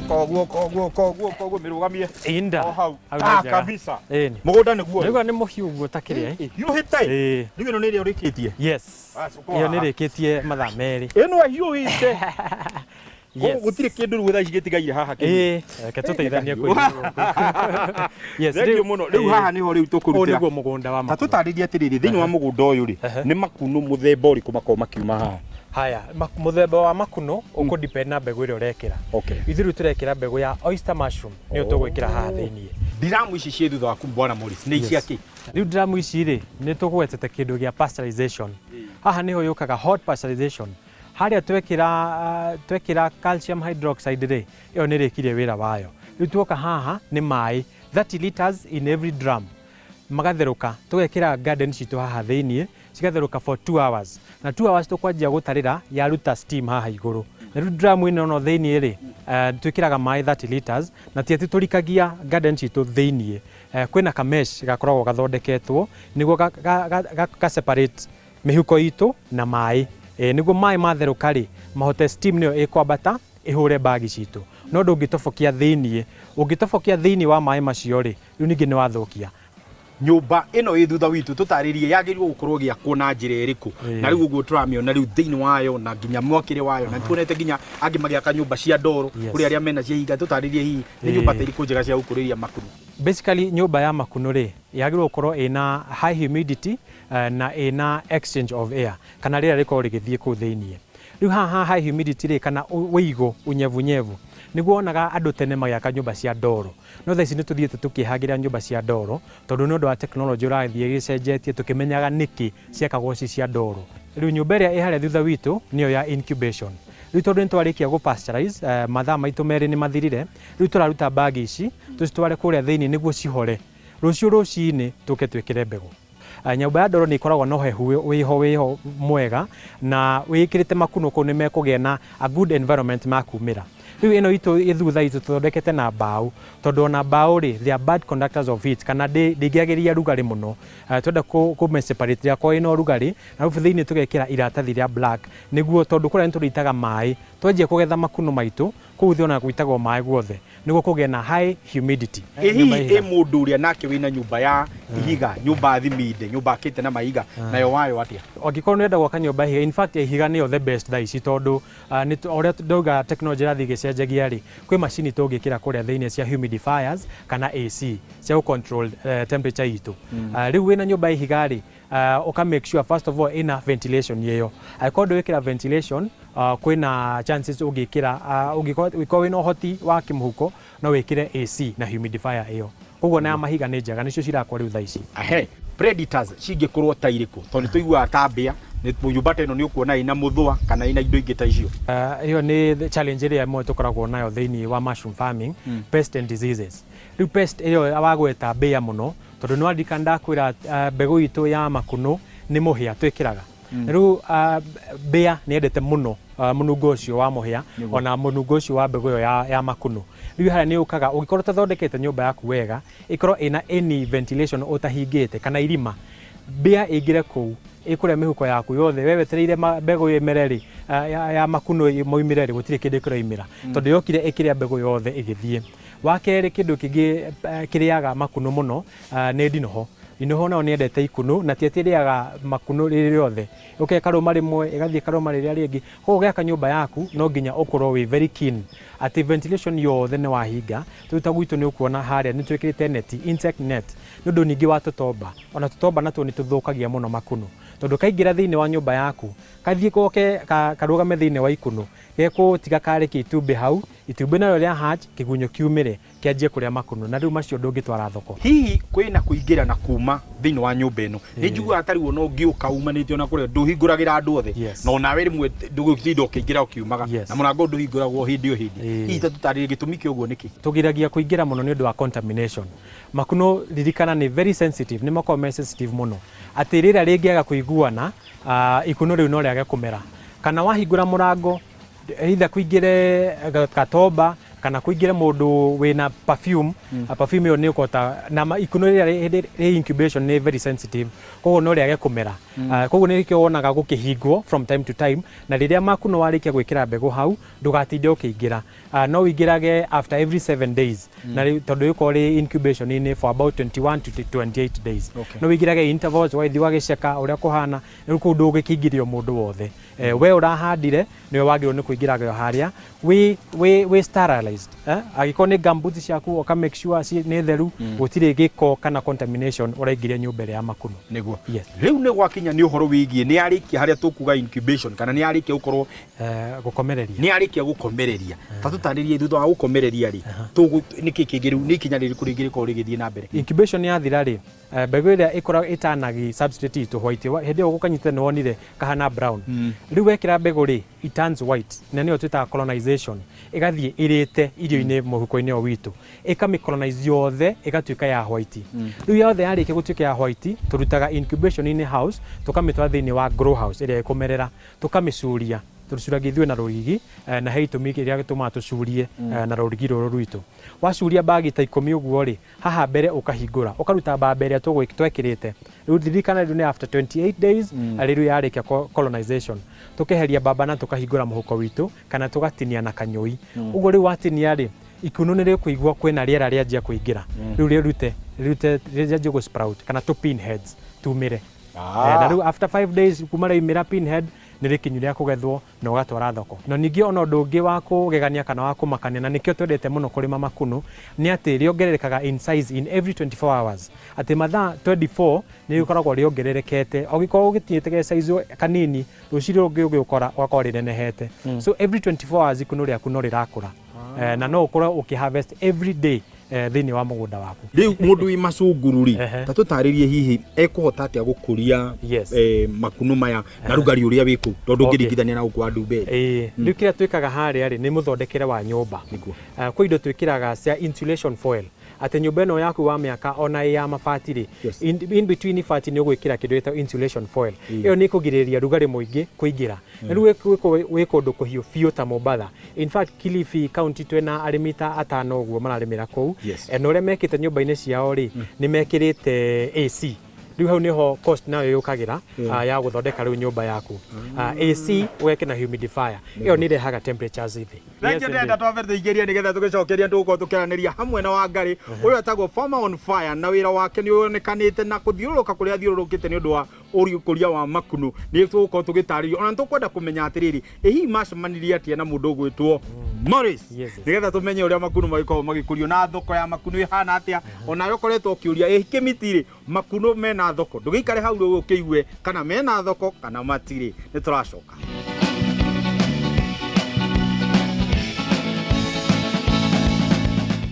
Koguo koguo koguo koguo mĩrũgamie. Inda. O hau. Hau nĩ Ah, njega. kabisa. Ĩni. Mũgũnda nĩguo. Nĩguo nĩ mũhiũ ũguo ta kĩrĩa. Ĩ, Hiũhĩte. Ĩĩ. Rĩu ĩno nĩ ĩrĩa ũrĩkĩtie. Yes. Ah, cũkũ Ĩyo nĩ haha. rĩkĩtie mathaa 2. Ĩno ĩhiũhĩte. Yes. Gũtirĩ kĩndũ rĩu thaa ici gĩtigaire haha kĩhiũ. Ĩĩ, reke tũteithanie kũigua. Yes, Thengiũ mũno. Rĩu haha nĩho rĩu Ũyũ tũkũrutĩra. nĩguo mũgũnda wa Ta makunũ. tũtarĩrie atĩrĩrĩ, thĩinĩ wa mũgũnda ũyũ rĩ, nĩ makunũ mũthemba ũrĩkũ makoragwo makiuma haha? Haya, mũthemba wa makunũ ũkũ depend na mbegũ ĩrĩa ũrekĩra. Ithuĩ rĩu tũrekĩra mbegũ ya oyster mushroom, nĩyo tũgwĩkĩra haha thĩinĩ. Ndiramu ici ciĩ thutha waku Bwana Morris, nĩ cia kĩ? Rĩu ndiramu ici rĩ, nĩ tũgwetete kĩndũ gĩa pasteurization. Haha nĩho yũkaga hot pasteurization. Harĩa twekĩra twekĩra calcium hydroxide rĩ, ĩyo nĩ ĩrĩkirie wĩra wayo. Rĩu tuoka haha nĩ maĩ 30 liters in every drum magatherũka, tũgekĩra garden citũ haha thĩiniĩ cigatherũka for 2 hours na 2 hours tũkwanjia gũtarĩra yaruta steam haha igũrũ. Na rĩu drum ĩno no thĩiniĩ rĩ, twĩkĩraga maĩ 30 liters na ti atĩ tũrikagia garden citũ thĩiniĩ. Kwĩna ka mesh gakoragwo gathondeketwo nĩguo ga separate mĩhuko itũ na maĩ. Nĩguo maĩ matherũka rĩ, mahote steam nĩyo ĩkwambata ĩhũre bag citũ. No ndũngĩtobokia thĩiniĩ, ũngĩtobokia thĩiniĩ wa maĩ macio rĩ, rĩu ningĩ nĩ wathũkia. Nyũmba ĩno ĩ thutha witũ tũtarĩrie yagĩrĩirwo gũkorwo ĩgĩakwo na njĩra ĩrĩkũ na rĩu ũguo tũramĩona rĩu thĩinĩ wayo na nginya mwakĩre wayo na nĩtuonete nginya angĩ magĩaka nyũmba cia ndoro kũrĩ arĩa mena cia ihiga tũtarĩrie hihi nĩ nyũmba ta irĩkũ njega cia gũkũrĩria makunũ. Basically nyũmba ya makunũ rĩ, yagĩrĩirwo gũkorwo ĩna high humidity na ĩna exchange of air kana rĩera rĩkorwo rĩgĩthiĩ kũu thĩiniĩ. Rĩu haha high humidity rĩ kana ũigũ, unyevunyevu, nĩguo wonaga andũ tene magĩaka nyũmba cia ndoro. No thaa ici nĩ tũthiĩte tũkĩhagĩra nyũmba cia ndoro tondũ nĩ ũndũ wa tekinoronjĩ ũrathiĩ ĩgĩcenjetie tũkĩmenyaga nĩkĩ ciakagwo ci cia ndoro. Rĩu nyũmba ĩrĩa ĩ harĩa thutha witũ nĩyo ya incubation. Rĩu tondũ nĩ twarĩkia gũ pasteurize, mathaa maitũ 2 nĩ mathirire, rĩu tũraruta bag ici tũcitware kũrĩa thĩinĩ nĩguo cihore. Rũciũ rũcinĩ tũke twĩkĩre mbegũ. Nyũmba ya ndoro nĩ ĩkoragwo na ũhehu wĩho wĩho mwega na wĩkĩrĩte makunũ kũu nĩ mekũgĩa na a good environment ma kumĩra. Rĩu ĩno itũ ĩ thutha itũ tũthondekete na mbaũ tondũ ona mbaũ rĩ, they are bad conductors of heat kana ndĩngĩagĩria rugarĩ mũno. Twenda kũmĩ separate ĩgakorwo ĩna ũrugarĩ arabu thĩinĩ tũgekĩra iratathi rĩa black nĩguo tondũ kũrĩa nĩ tũrĩitaga maĩ, twanjia kũgetha makunũ maitũ kũu thĩ ona gũitagwo maĩ guothe nĩguo kũgĩe na high humidity. Ĩ hihi ĩ mũndũ ũrĩa nake wĩna nyũmba ya ihiga, nyũmba thiminde, nyũmba akĩte na mahiga, nayo wayo atĩa? Angĩkorwo nĩ ũrenda gwaka nyũmba ya ihiga, in fact ya ihiga nĩyo the best thaa ici tondũ nĩ o ũrĩa ndauga tekinoronjĩ ĩrathiĩ ĩgĩcenjagia rĩ, kwĩ macini tũngĩkĩra kũrĩa thĩinĩ cia humidifiers kana AC cia gũ control temperature itũ. Rĩu wĩna nyũmba ya ihiga rĩ, ũka make sure first of all ĩna ventilation ĩyo. Angĩkorwo ndũgwĩkĩra ventilation, kwĩna chances ũngĩkĩra, ũngĩkorwo wĩna ũhoti wa kĩmũhuko no wĩkĩre AC na humidifier ĩyo. Koguo ona ya mahiga nĩ njega, nĩcio cirakwo rĩu thaa ici. Ahe, predators cingĩkorwo ta irĩkũ? Tondũ nĩ tũiguaga ta mbĩa, nyũmba ta ĩno nĩ ũkuona ĩna mũthũa kana ĩna indo ingĩ ta icio. Ĩyo nĩ challenge ĩrĩa ĩmwe tũkoragwo nayo thĩinĩ wa mushroom farming, pest and diseases. Rĩu pest ĩyo wagweta mbĩa mũno, tondũ nĩ waririkana ndakwĩra mbegũ itũ ya makunũ nĩ mũhĩa twĩkĩraga. Rĩu mbĩa nĩ yendete mũno mũnungo ũcio wa mũhĩa ona mũnungo ũcio wa mbegũ ĩyo ya makunũ. Rĩu harĩa nĩ yũkaga ũngĩkorwo ũtathondekete nyũmba yaku wega, ĩkorwo ĩna any ventilation ũtahingĩte kana irima, mbĩa ĩingĩre kũu ĩkũrĩa mĩhuko yaku yothe, we wetereire mbegũ ĩmere rĩ, ya makunũ moimĩre rĩ, gũtirĩ kĩndũ kĩroimĩra tondũ yokire ĩkĩrĩa mbegũ yothe ĩgĩthiĩ. Wa kerĩ kĩndũ kĩngĩ kĩrĩaga makunũ mũno nĩ ndinoho. Ndinoho nayo nĩ yendete ikunũ na ti atĩ ĩrĩaga makunũ rĩ rĩothe, yũkaga ĩkarũma rĩmwe, ĩgathiĩ ĩkarũma rĩrĩa rĩngĩ. Koguo ũgĩaka nyũmba yaku no nginya ũkorwo wĩ very keen atĩ ventilation yothe nĩ wahinga. Rĩu ta gwitũ nĩ ũkuona harĩa nĩ twĩkĩrĩte neti, insect net, nĩ ũndũ ningĩ wa tũtomba. Ona tũtomba natuo nĩ tũthũkagia mũno makunũ tondũ kaingĩra thĩinĩ wa nyũmba yaku, kathiĩ goke karũgame thĩinĩ wa ikunũ, gegũtiga karĩkia itumbĩ hau, itumbĩ narĩo rĩa hatch, kĩgunyũ kiumĩre. Kĩanjie kũrĩa makunũ na rĩu macio ndũngĩtwara thoko. Hihi kwĩna kũingĩra na kuma thĩinĩ wa nyũmba ĩno? Nĩ njiguaga ta rĩu ona ũngĩũka umanĩte ona kũrĩa ndũhingũragĩra andũ othe. Na onawe rĩmwe ndũgũtinda ũkĩingĩra ũkiumaga. Na mũrango ndũhingũragwo hĩndĩ o hĩndĩ. Hihi ta tũtarĩrie gĩtũmi kĩa ũguo nĩkĩ? Tũgiragia kũingĩra mũno nĩ ũndũ wa contamination. Makunũ ririkana nĩ very sensitive, nĩ makoragwo me sensitive mũno. Atĩ rĩera rĩngĩaga kũiguana, ikunũ rĩu no rĩage kũmera. Kana wahingũra mũrango, either kũingĩre gatomba Kana kũingĩre mũndũ wĩna perfume. Perfume ĩyo nĩ ũkũhota na ikuno rĩrĩa rĩ incubation nĩ very sensitive, koguo no rĩage kũmera. Koguo nĩkĩo wonaga gũkĩhingwo from time to time. Na rĩrĩa makuno warĩkia gwĩkĩra mbegũ hau, ndũgatinde ũkĩingĩra. No ũingĩrage after every 7 days, na rĩu tondũ ĩkorwo rĩ incubation-inĩ for about 21 to 28 days, no ũingĩrage intervals, ũgagĩthiĩ ũgagĩceka ũrĩa kũhana. Rĩu kũu ndũgĩkĩingĩrio mũndũ wothe. We ũrahandire nĩwe wagĩrĩirwo nĩ kũingĩraga harĩa wĩ sterilized, eh? Angĩkorwo nĩ gumboots ciaku, ũka make sure nĩ theru, gũtirĩ gĩko kana contamination ũraingĩria nyũmba ĩrĩa ya makuno. Nĩguo. Yes. Rĩu nĩ gwakinya nĩ ũhoro wĩgiĩ nĩ yarĩkia harĩa tũkuga incubation, kana nĩ yarĩkia gũkorwo Gũkomereria. Nĩ yarĩkia gũkomereria. Ta tũtarĩrie, thutha wa gũkomereria rĩ, nĩkĩ kĩngĩ rĩu, nĩ ikinya rĩrĩkũ rĩngĩ rĩkorwo rĩgĩthiĩ na mbere? Incubation yathira rĩ, mbegũ ĩrĩa ĩkoragwo ĩtanagi substrate itũ white, hĩndĩ ĩyo gũkanyitĩte nĩ wonire kahana brown. Rĩu wekĩra mbegũ rĩ, it turns white, na nĩyo twĩtaga colonization. Ĩgathiĩ ĩrĩte irio-inĩ mũhuko-inĩ ũyũ witũ, ĩkamĩ colonize yothe, ĩgatuĩka ya white. Rĩu yothe yarĩkia gũtuĩka ya white, tũrutaga incubation-inĩ house, tũkamĩtwara thĩinĩ wa grow house ĩrĩa ĩkũmerera, tũkamĩcuria. Tũcuragia ithuĩ na rũrigi, na he itũmi ĩrĩa gĩtũmaga tũcurie na rũrigi rũrũ rwitũ. Wacuria bagi ta 10 ũguo rĩ, haha mbere ũkahingũra, ũkaruta mbamba ĩrĩa twekĩrĩte. Rĩu ririkana, rĩu nĩ after 28 days, rĩu yarĩkia colonization, tũkeheria mbamba na tũkahingũra mũhuko witũ, kana tũgatinia na kanyũi ũguo. Rĩu watinia rĩ, ikuno nĩ rĩkũigua kwĩna rĩera rĩanjia kũingĩra. Rĩu rĩrute rĩrute rĩanjie gũ sprout kana tũ pinheads tumĩre. Na rĩu after 5 days kuma rĩaumĩra pinhead, nĩ rĩkinyu rĩa kũgethwo na ũgatwara thoko. Na ningĩ ona ũndũ ũngĩ wa kũgegania kana wa kũmakania, na nĩkĩo twendete mũno kũrĩma makuno, nĩ atĩ rĩongererekaga in size in every 24 hours, atĩ mathaa 24 nĩ rĩkoragwo rĩongererekete. Ũgĩkorwo ũgĩkinyĩte ge size kanini, rũciũ rũngĩ ũgĩũkora ũgakorwo rĩnenehete. So every 24 hours ikuno rĩaku no rĩrakũra. Na no ũkorwo ũkĩ harvest every day thĩinĩ wa mũgũnda waku. Rĩu mũndũ wĩ macunguru rĩ, ta tũtarĩrie hihi ekũhota atĩa gũkũria makuno maya na rugarĩ ũrĩa wĩ kũu, tondũ ũngĩringithania na gũkũ wa Ndumberi? Ĩĩ, rĩu kĩrĩa twĩkaga harĩa rĩ, nĩ mũthondekere wa nyũmba. Kwĩ indo twĩkĩraga cia insulation foil, atĩ nyũmba ĩno yaku wa mĩaka ona ĩ ya mabati rĩ, in between ibati nĩ ũgwĩkĩra kĩndũ gĩtagwo insulation foil. Ĩyo nĩ ĩkũgirĩrĩria rugarĩ mũingĩ kũingĩra. Na rĩu wĩ kũndũ kũhiũ biũ ta Mombatha, in fact Kilifi County twĩna arĩmi ta atano ũguo mararĩmĩra kũu. Na ũrĩa mekĩte nyũmba-inĩ ciao rĩ, nĩ mekĩrĩte AC. Rĩu hau nĩho cost nayo yũkagĩra, ya gũthondeka rĩu nyũmba yaku. AC ũgekĩra humidifier, ĩyo nĩ ĩrehaga temperatures thĩ. Thank you. Ndĩrenda twambe tũingĩrie nĩgetha tũgĩcokeria tũgũkorwo tũkĩaranĩria hamwe na Wangari ũyũ etagwo Farmer on Fire, na wĩra wake nĩ ũonekanĩte na kũthiũrũrũka kũrĩa athiũrũrũkĩte nĩ ũndũ wa ũkũria wa makuno. Nĩ tũgũkorwo tũgĩtarĩrio, ona nĩ tũkwenda kũmenya atĩrĩrĩ, ĩ hihi macemanirie atĩa na mũndũ ũgwĩtwo Morris, nĩgetha tũmenye ũrĩa makuno magĩkoragwo magĩkũrio na thoko ya makuno ĩhana atĩa. Onawe ũkoretwo ũkĩũria, ĩ kĩmiti rĩ, makuno mena thoko? Ndũgĩikare hau rĩu ũkĩigue kana mena thoko kana matirĩ. Nĩ tũracoka.